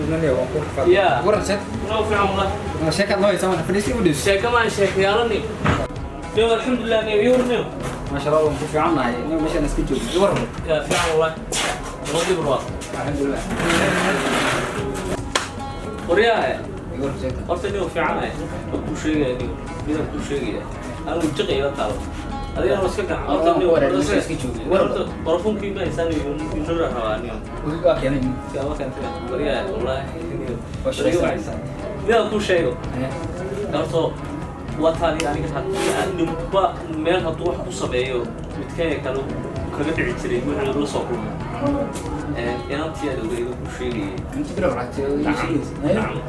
Joognan waan ku rafaad. Yeah. Waran set. No, fiican wallah. Sheekaad noo haysaa, waan fadhiisi u dhis. Sheeko maan sheekayaalani. Niyo, alxamdulilah, niyo yur niyo. Maasha Allah, waan ku fiicannahay. Inuu meeshaan iska joogno. I waran. Ya, fiican wallah. Nabadii barwaaq. Alxamdulilah. Waryaha. I waran sheeka. Horta niyo fiicanahay. Waan kuu sheegaya niyo. Midaan kuu sheegaya. Anigu jiqa ila taalo. Adigana waa iska gacan. Horta niyo. Waan ku wareer, meesha iska joogno. Waran. Horta barafuunkii ma haysaan niyo. Inura rabaa niyo. Waa keenay. Kama keentay. Waryaha wallahi niyo. Waa shaqaysanaysaa. Midaan kuu sheego. Horta waa taadi aniga haddii aan ninba meel hadduu wax ku sameeyo, midkaya kale kaga dhici jiray wuxuu la soo kulmay. Inantii aan ogeyga ku sheegayay. Inta bilo lacagtay oo ii sheegaysa. Nacam.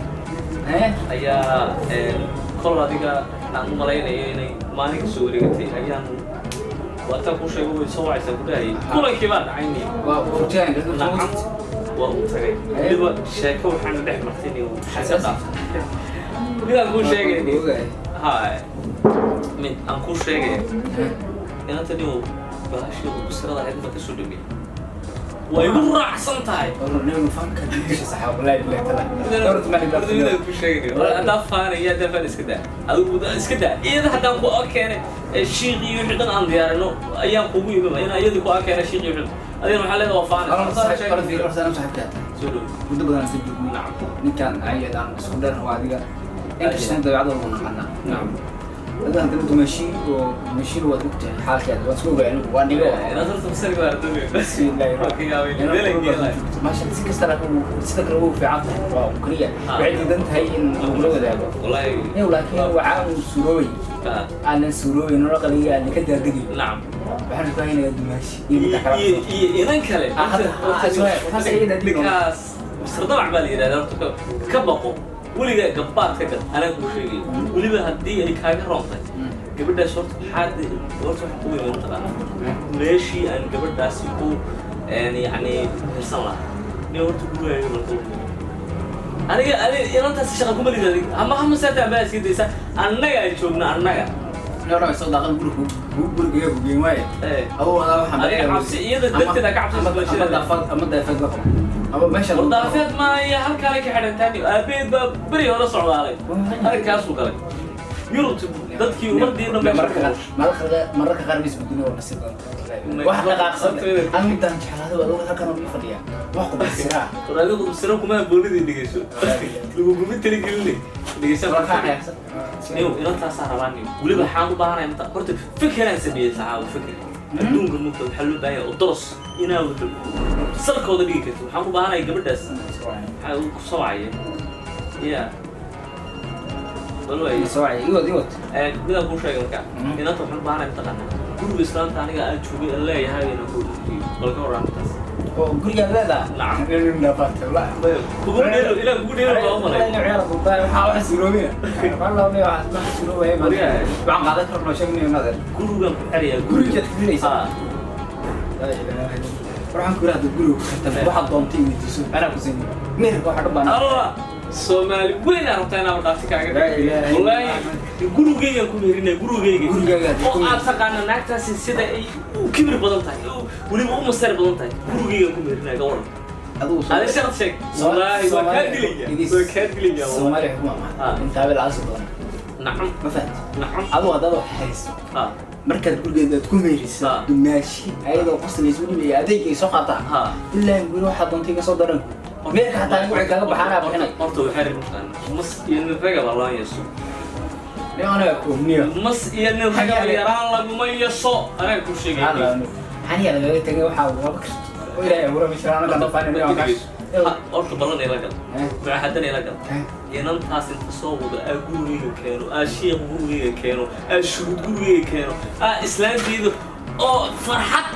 Eh? Ayaa kol adiga aan u malaynayo inay maalin ka soo wareegatay ayaan waataan kuu sheego, way soo wacaysaa ku dhahayay. Kulankii baa dhacay niyo. Waa furtaan. Nacam, waa u tagay. Weliba sheeko waxaana dhex martay niyo, sheeko dhaaftay. Midaan kuu sheegay niyo. Hay, mid aan kuu sheegaya, inanta niyo bahashii qudbisirada ahayd ma ka soo dhameeyey, way igu raacsan tahay. Midaan kuu sheegay, haddaan faanaya, haddaan faan, iska daa adigu, iska daa iyada. Haddaan ku keenay shiiqii wixii dhan aan diyaarino ayaan kugu imaba in iyadii ku keenay shiiqii wixii, adigana waxaa leedahay waa faanay. Soo dhow. Muddo badan aan soo joognay. Ninkan ayadaan isku dheer waa adiga, inkastoo dabeecadooda waa naqanaa. Adiga haddana dumashi oo dumashiin waad ogtahay xaalkeeda, waan isku ogahay anigu, waa nigo. Inaad horta masariga waa ardoobi. Bismillaahi. Waa ka yaabay, beelangeela. Maasha, si kasta laakiin sida kale ugu fiican tahay waa kaliya waxay diidan tahay in lagula wadaago. Wallahi. Yow, laakiin waxaa uu suuroobay aanan suuroobay nolol qaliga aanan ka daadegay. Waxaan ku haynayaa dumaashi iyo midda kale. Iyo inan kale. Ah, taas ayada digo. Ninkaas Mr. Damac baa la yidhahdaa. Horta ka baqo weligaa, gabbaad ka gad, anaa kuu sheegay. Weliba haddii ay kaaga roontahay gabadhaas, horta waxaad horta waxa kugu iman mataqaanaa meeshii aan gabadhaasi ku yacni hirsan lahaa nin. Horta gurigaaga marka aniga ani inantaasi shaqa kuma lid adiga ama hama seeta baa iska daysa, annaga ay joogna annaga. Nin soo daaqan guriga guriga ku geyn waaye. Aduu adaa waxaan Adiga cabsi iyada darteed aa ka cabsaysa ama bulshada. Daafad ama daafad la qabo ama meesha. War daafeed maaya, halkaanay ka xidhantaani. Aabeed baa beri hore socdaalay, arrinkaasuu galay Yurub, dadkii ummadii dhan meesha mararka qaar mararka qaar mis gudina waa nasiib badan wax dhaqaaqsan. Aan midaan jeclaaday waa halkan oo ii fadhiya wax ku basiraa. War adigu siro kuma boolidii dhegeyso, laguguma talagelinay, dhegeysa. Niyow, inantaasaa rabaa niyow. Weliba waxaan u baahanaya mata horta fikiraan sameeyey saxaabo. Fikir adduunka mugta waxaa loo baahan yahay oo doros inaa wuxuu salkooda dhigi karto. Waxaan u baahanaya gabadhaas waxaa ku soo wacaya ya bal waay. Soo iwad iwad. Midaan kuu sheegay markaa, inanta waxaan u baahanaya mataqaanaa guriga islaanta aniga aan joogay aan leeyahay inaan ku bal ka warran intaas. Oo gurigaad leedahay? Nacam. Kugu dheelo ilaa kugu dheelo baa u malay. Waxaan qaadan karno sheegnay nader. Gurigaan ku xirayaa. Gurigaad ku xiraysaa? Ah. Waxaan ku yiraahdaa guriga ku xirtan, waxaad doontay weydiiso, anaa ku siin meherka waxa dhan baan. Allah, Soomaali weyn aan rabtaa inaan markhaati kaaga Laa ilaaha dhigo. Wallaahi gurigeygaan ku meherinaya, gurigeyga. Gurigaaga oo aad taqaana naagtaasi sida ay u kibir badan tahay oo weliba u masar badan tahay, gurigeygaan ku meherinaya, ka waran? Adigu Adi shaqad sheeg. Wallaahi waa kaa dilaya, waa kaa dilaya wallahi. Soomaaliya xukuma Ah. intaa bil caasi badan. Nacam. Ma fahanti? Nacam. Adigu haddaad wax hayso markaad gurigeeda aad ku meeriso dumaashi ayadoo qoslaysa weliba iyo adeeg ay soo qaataa, ilaahi guri waxaad doontay iga soo daran, meerka xataa anigu waxay kaaga baxaanaa bixinay. Horta waxay rabtaan mas iyo nin raga baa loo yeeso. Nin anaga koobniyo. Mas iyo nin raga yaraan laguma yeeso, anaga ku sheegay. Xaniya lagaga tagay waxaa laba karto oo ilaahay abuura ma jiraan anaga nafaan inay waan. Horta ballan ila gal, mucaahadana ila gal. Inantaas inta soo wado aa gurigeyga keeno, aa shiikh gurigeyga keeno, aa shuruud gurigeyga keeno, aa islaanteeda oo farxad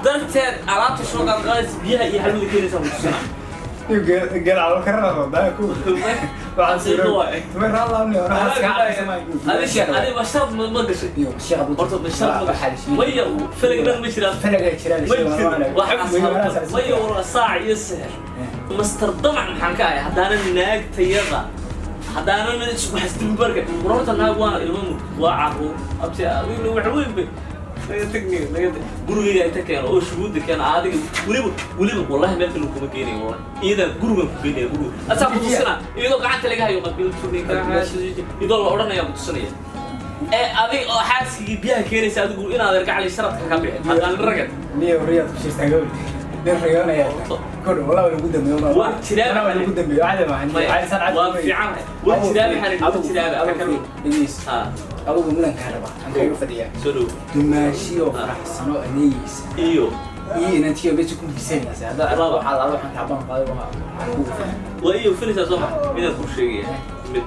darteed alaabta soo qaadqaadaysa, biyaha iyo xalwada keenaysaa ku tusina. Adi bashar ma gashay? Horta bashar ma gashay? Maya, falag dhan ma jiraan. Falaga jiraan. Ma jiro waxaas, maya wala saac iyo sixir. Master Damac maxaan ka ahay haddaanan naagtayada haddaanan waxasdulbarka? War horta naag waa ilmo mug, waa caruur abti adigna wax weyn bay. Naga tagniyo, naga tag. Gurigayga inta keeno oo shuhuudda keeno adiga weliba weliba wallahi meel kale kuma geenayo wallahi. Iyadaa gurigan ku geenaya guriga. Asaa ku tusina iyadoo gacanta laga hayo qabiil tuniga iyadoo la odhanaya ku tusinaya. Ee adig oo xaaskigii biyaha keenaysa adigu inaad ergacali sharadka ka bixin haddaan ragan. Niyo riyaad ku sheegtaa gabadh nin riyoonaya kor walaa waa lagu dambeeyo. Waa jiraa. Waa lagu dambeeyo caadi maahan. Maya, caadi san caadi waa fiicanahay. Waa jiraa maxaa la yidhi? Waa jiraa, ka kale. Dhegeyso. Ha. Adigu mudankaa raba aan kaga fadhiyaa. Soo dhow. Dumaashiyo faraxsano adeegaysa iyo iyo inantiyo meesha ku bisanaysa haddaad arko Laba. Waxaa laala waxaan kaaban qaaday waa waxaan kugu filan. Waa iyo filaysaa soo ma midaan kuu sheegaya, mid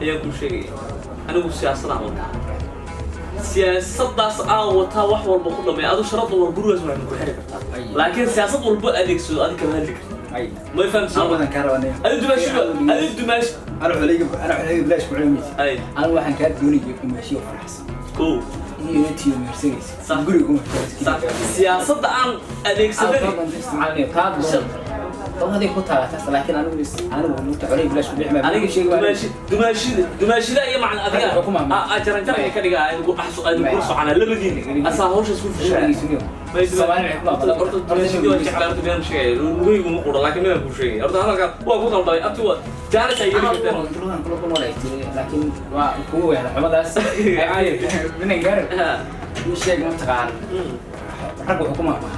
ayaan kuu sheegaya. Anigu siyaasadaan wataa, siyaasaddaas aan wataa wax walba ku dhameeya. Adu sharad walba gurigaas waxaad ku xiri kartaa. Ay. Laakiin siyaasad walba adeegsado adiga kama hadli karto. Ay. Ma fahamtay soo aan ma mudankaa raba niyo. Adi dumaashiba adi dumaashi. Ana xooleyga ana xooleyga bilaash ku cuni. Ay. Anigu waxaan kaa doonaya dumaashiyo faraxsan Kow. Iyo inantiyo mehersanaysa. Sax. Guriga ku mehersanaysa. Sax. Siyaasadda aan adeegsadani. Aniga dumaashida dumaashida iyo macna adiga aa jaranjar ay ka dhigaa adigu dhaxso adigu kula soconaa labadiin asaa hawshaas ku fushaa. Horta dumaashidii waan jeclaa, horta been sheegaya lugahaygu ma qura, laakiin midaan kuu sheegaya horta hadalkaa waa ku qaldamay abti waa jaanis ay yeeli kartaa.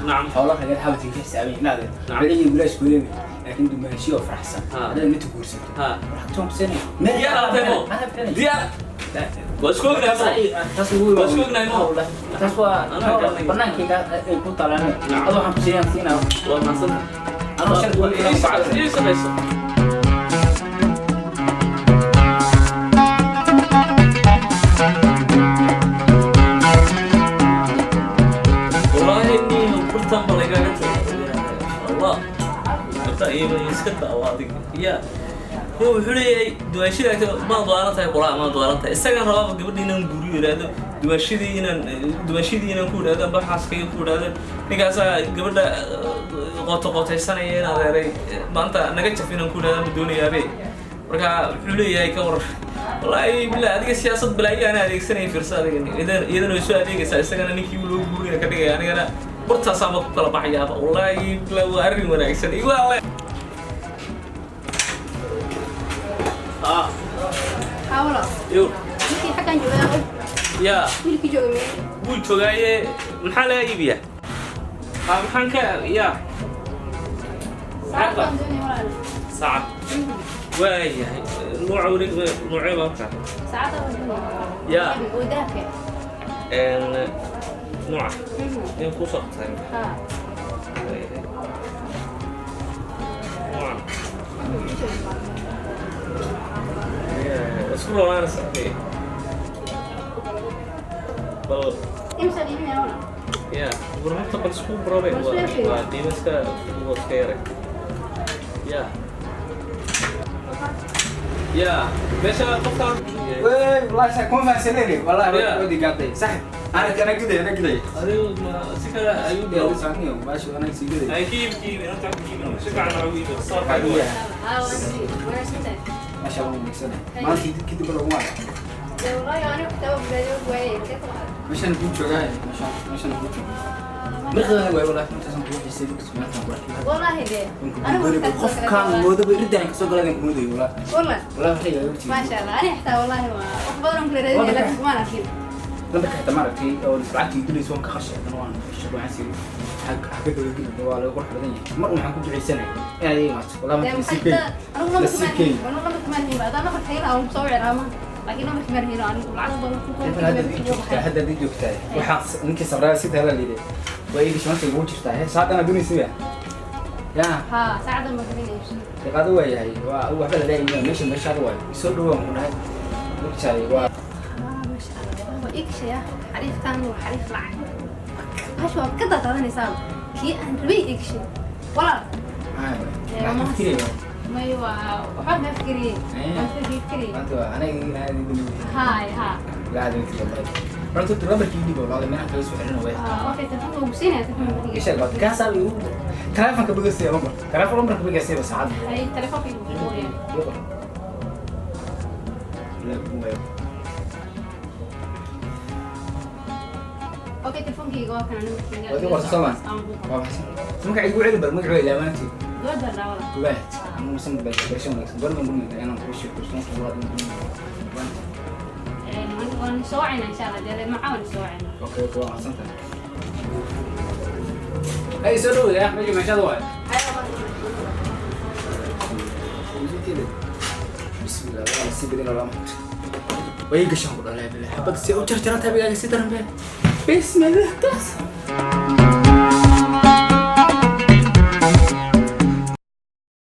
Nacam. Diyaar aatay mo diyaar waa isku ognahay mo. Waa isku ognahay mo. Taas waa Anaa garanay. Bannaankayga ay ku taalaan. Adoo waxaan ku siinayaan siinaa. Waa mahadsantahay. Anoo shardi Waa ii socod- ii samayso. Wallaahi nin kurtan ba lagaga tagay. Allah. Horta iyaga iska daawa adiga. Ya. Huwa wuxuu leeyahay dumaashida agteeda maad waalan tahay qolaa maad waalan tahay. Isagaan rabaaba gabadha inaan guriyo yidhaahdo dumaashidii inaan dumaashidii inaan ku yidhaahdo amba xaaskayga ku yidhaahdo ninkaasaa gabadha qoto qotaysanaya in adeeray maanta naga jaf inaan ku yidhaahdo ma doonayaabe. Marka wuxuu leeyahay ka war wallaahi bilaa adiga siyaasad balaayo ana adeegsanaya fiirsa adiga iyadana way soo adeegaysaa isagana ninkii loo guurina ka dhigaya anigana bartaasaa ma ku kala baxayaaba wallaahi bilaa waa arrin wanaagsan igu alle. Ah. Hawlo. Yo. Ninkii xaggan joogaa. Ya. Wiilkii jooga mee? Wuu joogaaye, maxaa laga iibiyaa? Ha, maxaan ka ya. Saacad baan doonaya walaal. Saacad waayahay, nooca wareeg noocee baa markaa? Saacadda baan doonaya. Ya. Oo dahabka. Een, nooca in kusoo qabtay. Ha. Waayahay. Nooca isku roolaanaysa bal. Imsa dhiibinaya walaal? Ya war horta bal isku baroobe waa waa qiimo iska waa iska yaray ya ya meesha qofkaan. والله kuma fahansaneen wallahi. Yeah. Wadi gaatay sax ana kana giday ana giday. Adigu ma si kale ayuu yaa soconiyo baashi ana sii giday. Ay kiib kiib inta kiib si fiican ugu iibin soo Yeah. Ha, wanaagsan tahay. Ma sha Allah wanaagsan maanta kadib lagu waa. Dee wallaahi anigu xitaa waa badbaadiyo waayey. Intee ku lahayd? Meeshan ku joogaa meeshan meeshan ku joogaa marqada waay wallahi intaas ku xiisay dadka maanta ku arkay. Wallaahi dee. Anigu xitaa sidoo kale qofkaan wallaahi. moodaba irdan ka soo galay ku moodayo wallahi. Wallaahi. Wallahi waxay iga Maasha Allah. Aniga xitaa wallaahi waa wax badan aan kula raadinaya laakiin kumaan arkin. Lambarka xitaa maaragtay oo lacagta iigelayso waan ka qarshay haddana waan shaqo waxaan siiyey xagga gabageli waa laga qurux badan yahay mar waxaan ku ducaysanay inaad ii imaato wallahi Dee marka maxay nasiibkay xitaa anigu lambarka maan nasiibkay. helin. Anigu lambarka maan helin. Haddaan lambarka heli lahaa waan kusoo wici lahaa maanta. Laakiin lambarka maan helin. Anigu lacag badan ku Intan hadda ii joogtaa hadda ii joogtaa waxaan ninkii sabraa sida hala liiday waa ii gishmanta ugu jirtaa he saacadana doonaysa ya ya. Ha, saacadan baan rabin iibsado. Shaqada waa yahay waa waxba la leeyahay meesha meeshaada waay isoo dhawaan ku dhahay ogtahay waa. Ah, maasha Allah. Waa ii gashay, ah. Xariifkan waa xariif lacag. Bahasha waad ka daadaadanaysaa. Kii aan rabay ii gashay. Walaal. Maxaa fikiraya? May waa waxba ma fikiriyey. Eh. Waan fikiriyey. Maanta waa aniga inaad idin Haay, ha. laad inta wallahi horta lambarkii dhibo wallahi meelaha kaga soo xirina way. Ah, okay, telefoonka wuu ku siinayaa, telefoonka markiga. Isha baad kaasaa igu telefonka bigasay lambar telefoon lambarka bigasay saacad. Hay, telefoonka igu qoraya. Iyo la ku wayo. Okay, telefonkayga waa kana nambarkayga. Waad i qortay soo ma? Waa maxsan. Magaca igu celi bal, magacu waa ilaamaantii. Gabadha daawada. Gubaad. Ama musan bal barasho wanaagsan. Goorma gurmida inaan kugu sheego soo quraad. Waan soo wacayna insha Allah, dee macaa waan soo wacayna. Okay, waa maxsan tahay. Ay, soo dhawaada, meesha meeshaada waay. Bismillah, waa si badin oo lama. Way gashan ku dhalay bilaa. Xabad si u jarjaran tahay bigaaga si daran bee. Bismillah, taas.